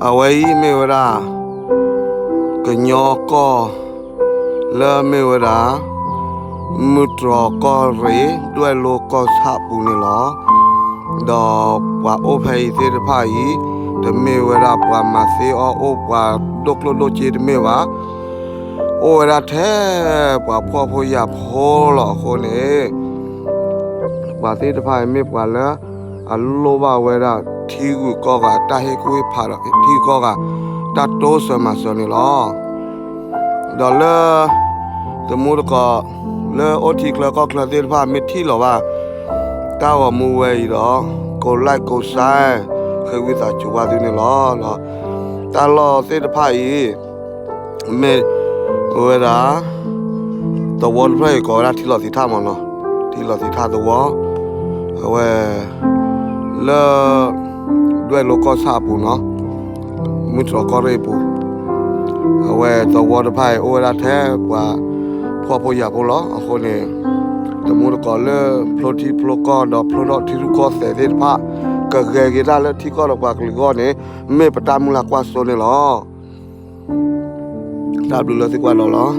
အဝဲအံၤမ့ၢ်ဝဲဒၣ် ကညီကီၢ် လၢမ့ၢ်ဝဲဒၣ် မုၢ်တြီၤကီၢ်ရ့ၣ် ဒွဲၣ်လိကီၢ်ဆၣ်အပူၤန့ၣ်လီၤ. ဒီးပှၤအိၣ်ဖဲအံၤသ့ၣ်တဖၣ်အံၤ တမ့ၢ်ဝဲဒၣ်ပှၤမၤသ့အီၣ်အိၣ် ပှၤဒိၣ်ကျိၣ်ဒိၣ်စ့တမ့ၢ်ဘၣ်. အိၣ်ဝဲဒၣ်ထဲပှၤဖှီၣ်ဖိယာ်ဖိလီၤ. အဃိန့ၣ် ပှၤသ့ၣ်တဖၣ်အံၤမ့ၢ်ပှၤလၢ အလိၣ်ဘၣ်ဝဲဒၣ် ထံဂုၤကီၢ်ဂၤ တၢ်ဟ့ၣ်ကူၣ်ဟ့ၣ်ဖးဒီး ထံဂုၤကီၢ်ဂၤ တၢ်တိစၢၤမၤစၢၤန့ၣ်လီၤ. ဒီးလၢ သမူသကိး လၢအိၣ်ထံချၢကီၢ်ချၢသ့ၣ်တဖၣ် မ့ၢ်ထံၣ်လီၤဘၣ် တၢ်ဂီၤမူဝဲအံၤဒီး ကိးlikeကိးshare ဃ့ဝံသးစူၤဘၣ်သုန့ၣ်လီၤ. ဒီးတၢ်လီၢ်သ့ၣ်တဖၣ်အံၤ မ့ၢ်ဝဲဒၣ် သဝီတဖျၢၣ်အံၤ ကိးဝဲဒၣ်ထံလီၤသံးထၣ်မးနီၤ, ထံလီၤသံးထၣ်သဝီ, အဝဲ လၢ ဒွဲၣ်လိကီၢ်ဆၣ်အပူၤနီၤ, မုၢ်တြီၤကီၢ်ရ့ၣ်အပူၤ, အဝဲသဝီတဖၣ်အံၤ အိၣ်ဝဲဒၣ်ထဲပှၤဖှီၣ်ဖိယာ်ဖိလီၤ. အဃိန့ၣ် သမူသကိးလၢ ဖျိထံဖျိကီၢ်ဒီးဖျိထီၣ်ထံရူၢ်ကီၢ်သဲးသ့ၣ်တဖၣ် ကဂဲၤက့ၤတၢ်လၢထံကီၢ်ဒီးပှၤကလုာ်အဂီၢ်န့ၣ် မ့ၢ်ပတၢ်မုၢ်လၢ်ကွၢ်စိန့ၣ်လီၤ. တၢ်ဘျုးလၢသုကွၢ်ဒီးလီၤ.